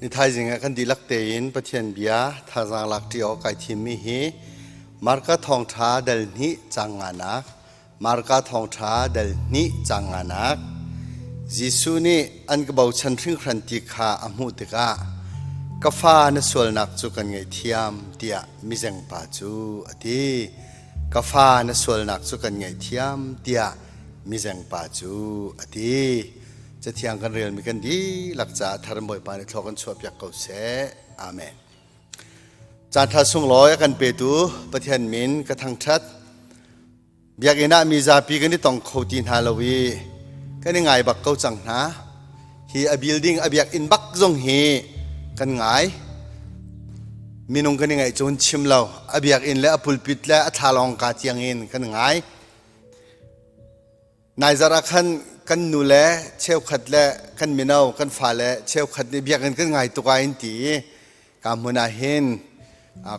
Ni thaizing ah kan dihlak tein Pathian bia thazaang lak ṭi awk kai thimmi hi Marka thawngṭha dal hnih cang nganak Marka thawngṭha dal hnih cang nganak Jesuh nih an ka bochan hringhran ti kha a hmuh tikah ka fa na sualnak cu kan ngaihthiam tiah mizengpa cu a ti. Ka fa na sualnak cu kan ngaihthiam tiah mizengpa cu a ti. Cathiang kan relmi kan dihlak caah thar Bawipa nih thlua kan chuahpiak ko seh. Amen. Caanṭha sunglawi a kan petu Pathian min ka thangṭhat. Biakinn ah mi zapi kan i tong kho ti hna lo i kan i ngai bak ko cang hna. Hi a building a biakinn bak zong hi kan ngai. Minung kan i ngaih cun chim lo. A biakinn le a pulpit le a thlalawng ka tiang in kan ngai. Naizar ah khan kan nu le cheukhat le kan mino kan fale cheukhat nih biakinn kan ngai tuk ah in ti i ka hmun ah hin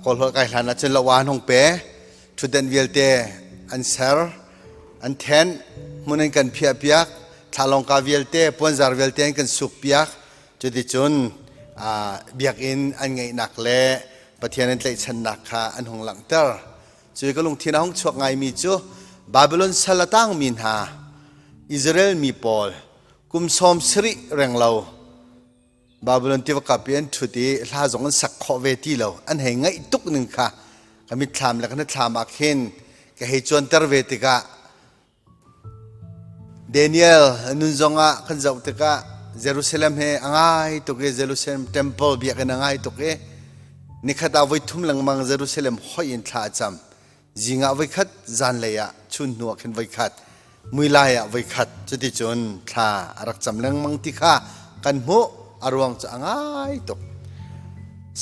kawlholh kai hlan ah cun lawa an hung pe ṭhutdenh vialte an ser an then hmun an kan phiah piak thlalawngka vialte puanzar vialte an kan suk piak cuticun biakinn an ngeihnak le Pathian an tlaihchannak kha an hung langhter. Cu ka lungthin a hung chuak ngaimi cu Babylon sal a tangmi hna Israel mi pawl kum 70 renglo Babylon tiva kap i an ṭhut i hla zong an sak khawh ve ti lo an hei ngaih tuk ning kha ka mitthlam le ka hnathlam ah khin ka hei cuanter ve tikah Daniel nun zongah kan zoh tikah Jerusalem he a ngai tuk i Jerusalem temple biakinn a ngai tuk i nikhat ah voithum lengmang Jerusalem hoih in thla a cam. Zing ah voikhat, zanlei ah chun hnu ah khin voikhat, muilai ah voikhat cuticun thla a rak cam lengmang ti kha kan hmuh. A ruang cu a ngai tuk.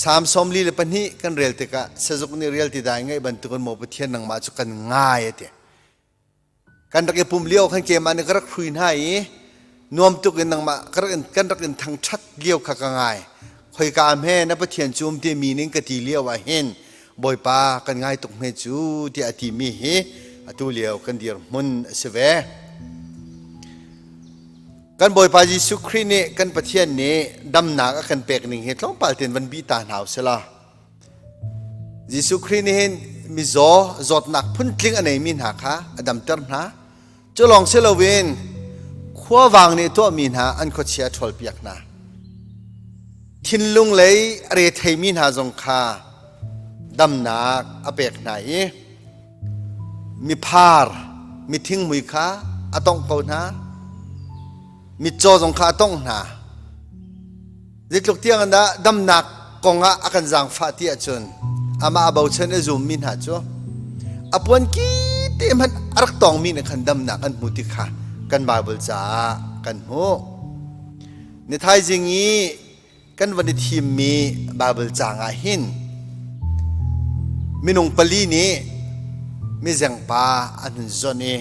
Salm 42 kan rel tikah sazuk nih rial ti dai ngaih bantukin maw Pathian nangmah cu kan ngai a ti. Kan rak i pumh lio khan keimah nih ka rak hrui hna i nuam tuk in nangmah kan rak in thangṭhat lio kha ka ngai. Khoika hme na Pathian cu um ti mi ning ka ti lio ah hin Bawipa kan ngai tuk hme cu tiah a timi hi atu lio kan dirhmun a si ve. Kan Bawipa Jesuh Khrih nih kan Pathian nih damnak a kan pek ning hi tlawmpal tein van bih ta hna u sih law. Jesuh Khrih nih hin mizaw zawtnak phuntling a neimi hna kha a damter hna. Cu lawng si loin khuavang nih tuahmi hna an khuachia a ṭhawlpiak hna. Thinlung lei a retheimi hna zong kha damnak a pek hna i miphar mithingmui kha a tongh ko hna. Mitcaw zong kha a tongh hna. Zeitluk tiang dah damnak kongah a kan zaangfah ti ahcun amah a bochan i zummi hna cu a puan ki te hmanh a rak tawngmi nih khan damnak an hmu ti kha kan Baibal caah kan hmuh. Ni thaizing i kan van i thimmi Baibal caang ah hin minung pali nih mizengpa an hun zonh i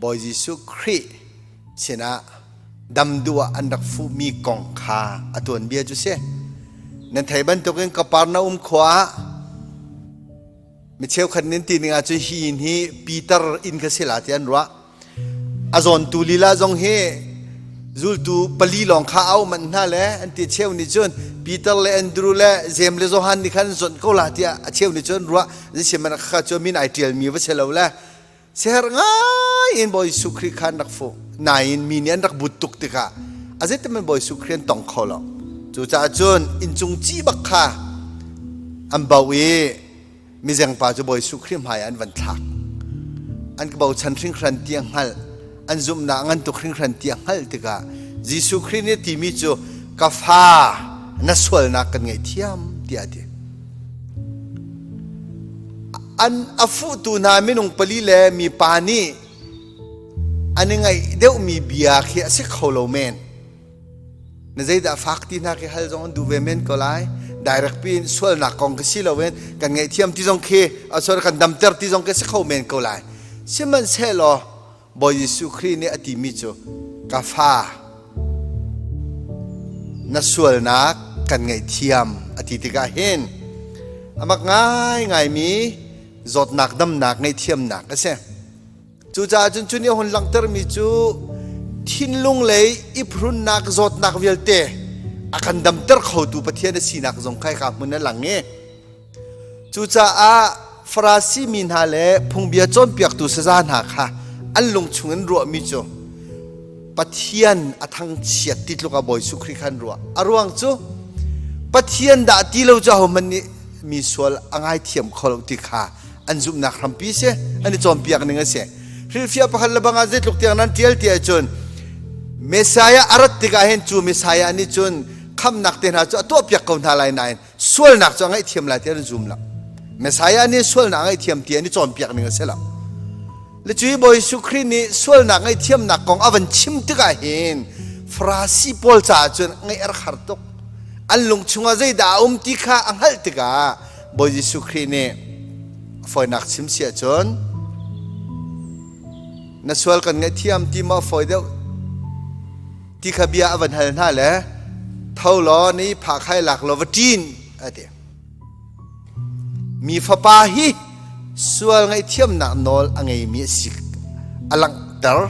Bawi Jesuh Khrih sinah dam duh ah an rak fuhmi kong kha a tuanbia cu si. Nan thei bantukin Kapernaum khua ah mi cheukhat nin ti ning ahcun hi inn hi Peter inn kha si la ti an ruah. A zawntu lila zong hi zultu pali lawng kha a um hna le an ti cheu nih cun Peter le Andrew le Jeim le Johan nih khan zawnh ko la tiah a cheu nih cun ruah zeisiman kha cu min ai ṭialmi va si lo le Siaherh ngai in Bawi Jesuh Khrih kha an rak fuh. Nain mi nih an rak but tuk tikah a zeitin Bawi Jesuh Khrih an tong kho lo. Cucaah cun inncung ci bak kha an bauh i mizengpa cu Bawi Jesuh Khrih hmai ah an van thlak. An ka bochan hringhran ti a hngalh. An zumhnak a ngan tuk hringhran ti a hngalh tikah Jesuh Khrih nih a timi cu ka fa na sualnak kan ngaihthiam tiah a ti. An a fuhtu hna minung pali le mipa nih an i ngaih deuhmi bia khi a si kho lo men. Na zeidah fak ti hna khi hal zong an duh ve men ko lai. Direct piin sualnak kong khi si loin kan ngaihthiam ti zong khi sorry kan damter ti zong khi si kho men ko lai. Sihmanhsehlaw Bawi Jesuh Khrih nih a timi cu ka fa na sualnak kan ngaihthiam a ti tikah hin a mak ngaingaimi zawtnak damnak ngaihthiamnak a si. Cucaah cun cu nih a hun langhtermi cu thinlung lei i phrunnak zawtnak vialte A kan damter khotu Pathian a sinak zong kha hika hmun a lang i cucaah Farasi mi hna le phungbia cawnpiaktu saza hna kha an lung chungin ruahmi cu Pathian a thangchiat ti tluk ah Bawi Jesuh Khrih kha an ruah. A ruang cu Pathian dah ti lo cu ahohmanh nih mi sual a ngaithiam kho lo ti kha an zumhnak hrampi si, an i cawnpiak ning a si. Hrilhfiah pakhat le bang ah zeitluk tiang nan ṭial ti ahcun Messiah a rat tikah hin cu Messiah nih cun khamnak te hna cu a tuahpiak ko hna lai nain sualnak cu a ngaihthiam lai ti an zum lo. Messiah nih sualnak a ngaihthiam ti an i cawnpiak ning a si lo. Le cui Bawi Jesuh Khrih nih sualnak ngaihthiamnak kong a van chim tikah hin Farasi pawl caah cun ngaih a rak har tuk. An lung chungah zeidah a um ti kha a hngalh tikah Bawi Jesuh Khrih nih fawinak chim si ahcun na sual kan ngaihthiam ti maw fawi deuh ti kha bia a van hal hna le tho law ni phah khai lak law va ṭin a ti. Mi fapa hi sual ngaihthiamnak nawl a ngeimi a si a langhter.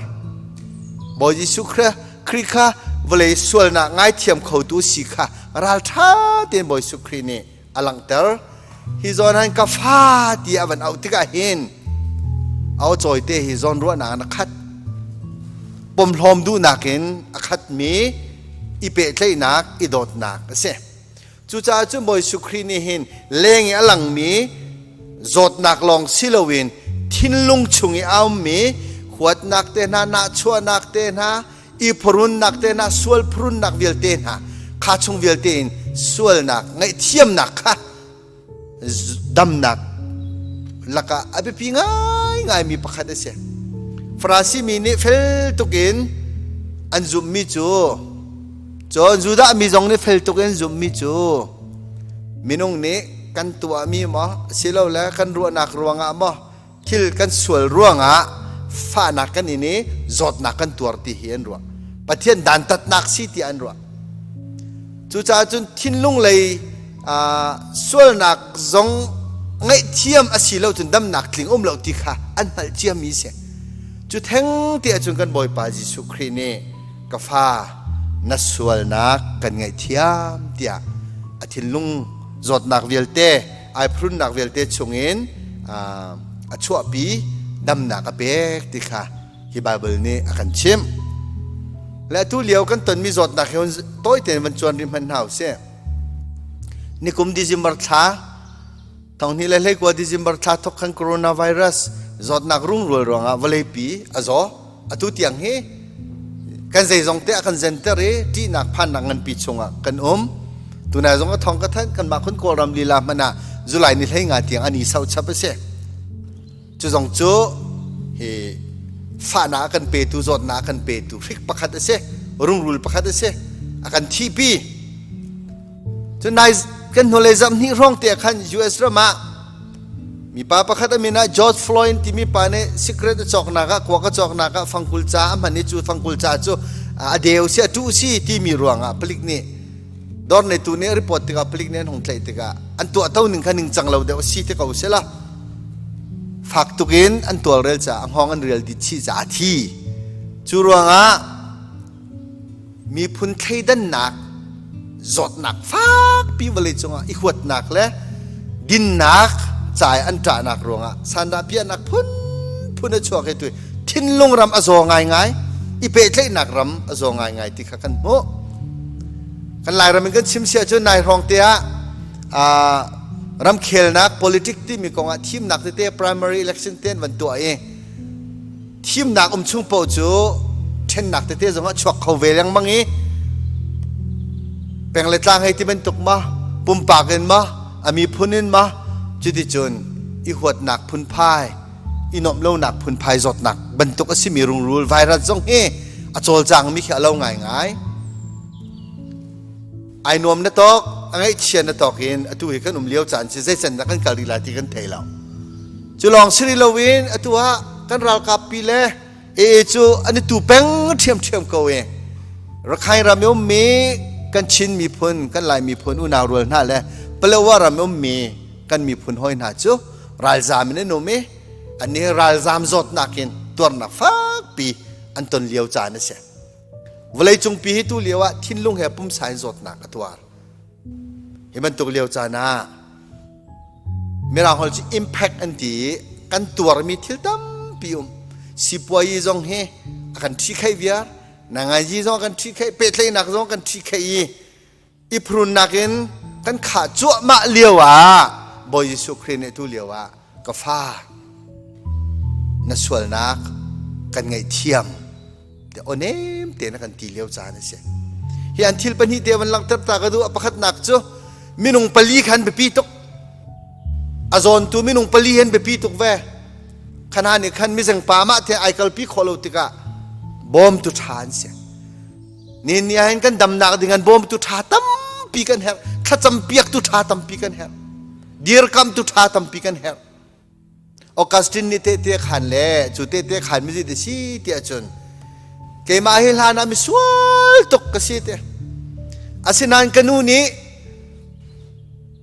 Bawi Jesuh Khrih kha vawlei sualnak ngaithiam khotu si kha ralṭha tein Bawi Jesuh Khrih nih a langhter. Hi zawn han ka fa ti a van auh tikah hin aw cawite hi zawn ruahnak in a khat. Pomhlawm duhnak in a khatmi i pehtlaihnak, i dawtnak a si. Cucaah cun Bawi Jesuh Khrih nih hin leng i a langmi zawtnak lawng si loin thinlung chung i a ummi huatnak te hna, nahchuahnak te hna, i phurunnak te hna, sual phurunnak vialte hna, kha chung vialte in sualnak ngaihthiamnak kha damnak lakah a biapi ngaingaimi pakhat a si. Farasi mi nih fel tuk in an zumhmi cu cun Judah mi zong nih fel tuk in zumhmi cu minung nih kan tuahmi maw asilole kan ruahnak ruangah maw thil kan sual ruangah fahnak kan in i zawtnak kan tuar ti hi an ruah. Pathian dantatnak si tiah an ruah. Cucaah cun thinlung lei sualnak zong ngaihthiam a si lo cun damnak tling um lo ti kha an hngalh ciami si. Cu theng te ahcun kan Bawipa Jesuh Khrih nih ka fa na sualnak kan ngaihthiam tiah a thinlung zawtnak vialte ai phrunnak vialte chungin a chuahpi damnak a pek ti kha hi Baibal nih a kan chimh. Le atu lio kan tonmi zawtnak hi tawi tein van cuan rih hmanh hna usih. Nikum December thla thonghnih le hleikua December thla thok khan coronavirus zawtnak rungrul ruangah vawleipi a zaw. Atu tiang hi kan zeizong te a kan zenter i ṭihnak phannak nganpi chungah kan um. Tunai zong a thong ka thanh kanmah khun Kawlram lila hmanh ah July ni 15 tiang ani sau chap a si. Cu zong cu hi fahnak a kan petu zawtnak a kan petu hrik pakhat a si rungrul pakhat a si a kan thihpi cu nai kan hnulei zarh hnih hrawng te khan US ram ah mipa pakhat a min ah George Floyd timi pa nih cigarette a cawknak ah kuak a cawknak ah fangkul ca a hman i cu fangkul ca cu a deu si a tuh si timi ruangah palik nih dawr neitu nih report tikah palik nih an hung tlaih tikah an tuahto ning kha ningcang lo deuh a si te ko si la fak tuk in an tualrel caah a hngawng an rial dih chih caah a thi cu ruangah miphun thleidannak zawtnak fakpi vawlei cungah i huatnak le dinnak cai an ṭahnak ruangah sandah piahnak phunphun a chuak i tu thinlung ram a zaw ngaingai i pehtlaihnak ram a zaw ngaingai ti kha kan hmuh kan Lairam in kan chim si ahcun nai hrawng te ah ramkhelnak politic timi kong ah thimnak tete primary election te an van tuah i thimnak um chung paoh cu ṭhennak tete zong ah chuak kho ve lengmang i peng le tlang hei ti bantuk ma pumpak in ma a miphun in ma cuticun i huatnak phunphai i nuamh lonak phunphai zawtnak bantuk a simi rungrul virus zong hi a cawlcangmi khi a lo ngaingai ai nuam na tawk a ngaihchia na tawk in atu hi kan um lio caan si zei can dah kan kal rih lai ti kan thei lo cu lawng si rih loin atu ah kan ralkap pi le AA cu an i tu peng ṭhiamṭhiam ko i Rakhine ram i ummi kan Chin miphun kan Lai miphun unau rual hna le Palawa ram i ummi kan miphun hawi hna cu ralzam in an um i an i ralzam zawtnak in tuarnak fakpi an ton lio caan a si. Vawleicung pi hi tu lio ah thinlung he pumsa in zawtnak a tuar. Hi bantuk lio caan ah Mirang holh cu impact an ti i kan tuarmi thil tampi um. Sipuayi zong hi a kan ṭhi kheih viar, nangayi zong a kan ṭhi kheih, pehtlaihnak zong a kan ṭhi kheih i i phrunnak in kan khah cuahmah lio ah Bawi Jesuh Khrih nih tu lio ah ka fa na sualnak kan ngaihthiam te onem te na kan ti lio caan a si. Hi an thil pahnih te van langhter ta ka duh. A pakhatnak cu minung pali khan biapi tuk. A zawntu minung pali hen biapi tuk ve. Khana nih khan mizeng pa mah te ai kalpi khawh lo tikah bawmtu ṭha an si. Ni ni ahhin kan damnak ding an bawmtu ṭha tampi kan herh. Thlacam piaktu ṭha tampi kan herh. Dirkamtu ṭha tampi kan herh. Augustine nih tehte khan le cu tehte khan mi zei si tiah cun keimah hi hlan ah misual tuk ka si te. Asinain ka nu nih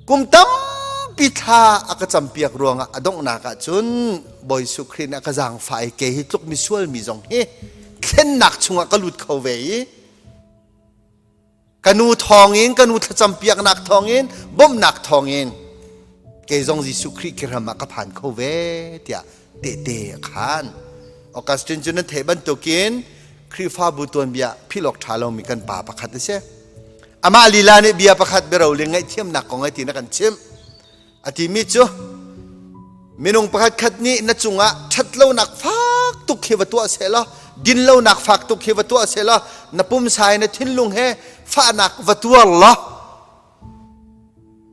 kum tampi thla a ka campiak ruangah a donghnak ah cun Bawi Jesuh Khrih nih a ka zaangfah i kei hi tluk misual mi zong hi thlennak chungah ka lut kho ve i ka nu thawngin ka nu thlacam piaknak thawngin bawmhnak thawngin kei zong Jesuh Khrih kiram ah ka phan kho ve tiah tehte a khan. Augustine cu nan theih bantukin Khrihfabu tuanbia philh awk ṭha lomi kan pa pakhat a si. Amah lila nih bia pakhat biaroling ngaihthiamnak kong ai ti na kan chimh. A timi cu minung pakhat khat nih na cungah ṭhatlonak fak tuk khi va tuah seh law dinlonak fak tuk khi va tuah seh law na pumsa he na thinlung he fahnak va tuar law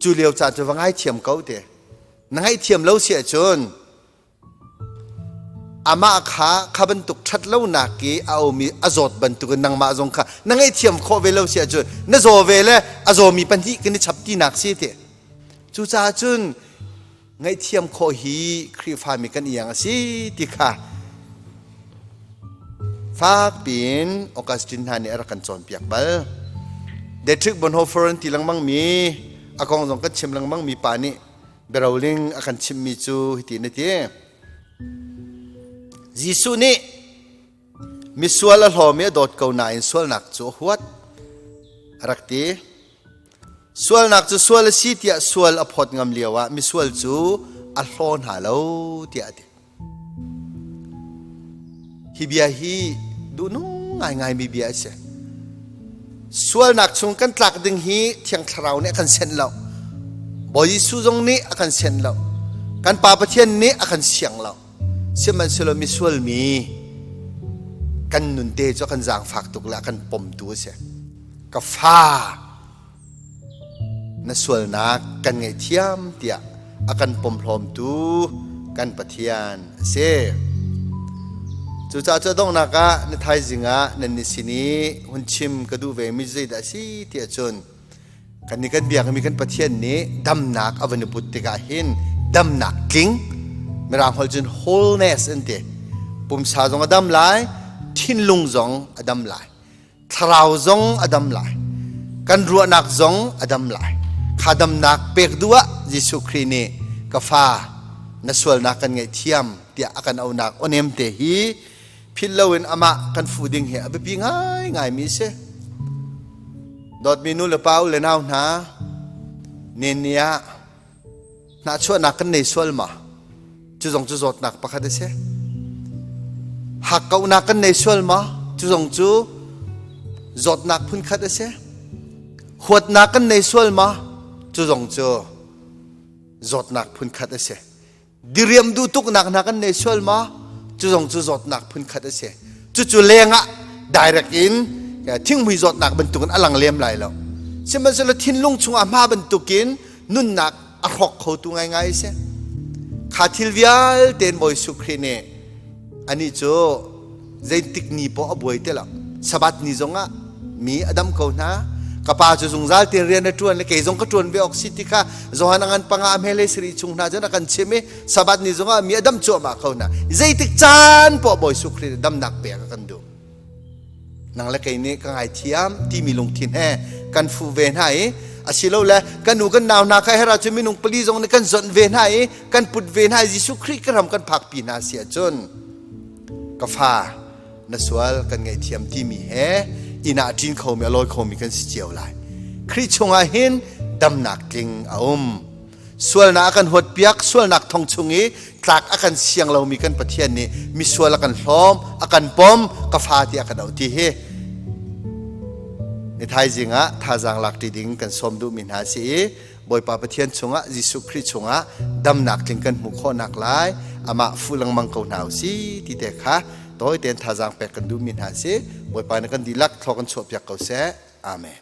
cu lio caan cu va ngaithiam ko te. Na ngaihthiam lo si ahcun Amah kha kha bantuk ṭhatlonak i a omi a zawt bantukin nangmah zong kha na ngaihthiam khawh ve lo si ahcun na zaw ve le a zawmi pahnih kan i chap tinak si ti. Cucaah cun ngaihthiam khawh hi Khrihfami kan iang a si ti kha fak piin Augustine hna nih a rak kan cawnpiak bal. Dietrich Bonhoeffer an ti lengmangmi a kong zong kan chim lengmangmi pa nih Biaroling a kan chimhmi cu hitin a ti. Jesuh nih misual a hlawmi a dawt ko nain sualnak cu a huat a rak ti. Sualnak cu sual a si tiah sual a phawt ngam lioah misual cu a hlaw hna lo tiah a ti. Hi bia hi duhnung ngaingaimi bia a si. Sualnak chung kan tlak ding hi Thiang Thlarau nih a kan senh lo. Bawi Jesuh zong nih a kan senh lo. Kan Pa Pathian nih a kan siang lo. Sihmanhsehlaw misual mi kan nun te cu a kan zaangfak tuk le a kan pomtu a si. Ka fa Na sualnak kan ngaihthiam tiah a kan pomhlawmtu kan Pathian a si. Cucaah cu a donghnak ah na thaizing ah nan ni sin i hun chim ka duh vemi zeidah a si tiah cun kannih kan biakmi kan Pathian nih damnak a van i put tikah hin damnak tling mirang holh cun wholeness an ti pumsa zong a dam lai thinlung zong a dam lai thlarau zong a dam lai kan ruahnak zong a dam lai kha damnak pek duh ah Jesuh Khrih nih ka fa na sualnak kan ngaihthiam tiah a kan aunak onem te hi philh loin amah kan fuh ding hi a biapi ngaingai mi si dawtmi nu le pa u le nau hna nen ni ah Hnahchuahnak kan nei sual ma? Cu zong cu zawtnak pakhat a si. Hakkauhnak kan nei sual ma? Cu zong cu zawtnak phunkhat a si. Huatnak kan nei sual ma? Cu zong cu zawtnak phunkhat a si. Diriam duh tuknak hna kan nei sual ma? Cu zong cu zawtnak phunkhat a si. Cucu lengah direct in thinghmui zawtnak bantukin a lang lem lai lo. Sihmanhsehlaw thinlung chungah hma bantukin nunnak a hrawk khotu ngaingai a si. Kha thil vialte in Bawi Jesuh Khrih nih anih cu zeitik ni poah a buai ti lo. Sabbath ni zongah mi a dam ko hna. Ka pa cu zungzal tein rian a ṭuan le kei zong ka ṭuan ve awk si ti kha Johan a ngan panga a hmele sari chung hna cun a kan chim i Sabbath ni zongah mi a dam cuahmah ko hna. Zeitik caan poah Bawi Jesuh Khrih nih damnak pek a kan duh. Nang le kei nih ka ngaithiam timi lungthin he kan fuh ve hna i asilole kan u kan nau hna kha her ahcun minung pali zong nih kan zonh ve hna i kan put ve hna i Jesuh Khrih ka ram kan phakpi hna si ahcun ka fa na sual kan ngaihthiam timi he Inn ah a ṭin khomi, a lawi khomi kan si cio lai. Khrih chungah hin damnak tling a um. Sualnak a kan huatpiak, sualnak thong chung i tlak a kan siang lomi kan Pathian nih misual a kan hlawm, a kan pom, ka fa tiah a kan auh ti hi ni thaizing ah thazaang lak ṭi ding kan sawm duhmi hna si i Bawipa Pathian chungah Jesuh Khrih chungah damnak tling kan hmuh khawhnak lai amah fuh lengmang ko hna u si ti te kha tawi tein thazaang pek kan duhmi hna si. Bawipa nih kan dihlak thlaw kan chuahpiak ko seh. Amen.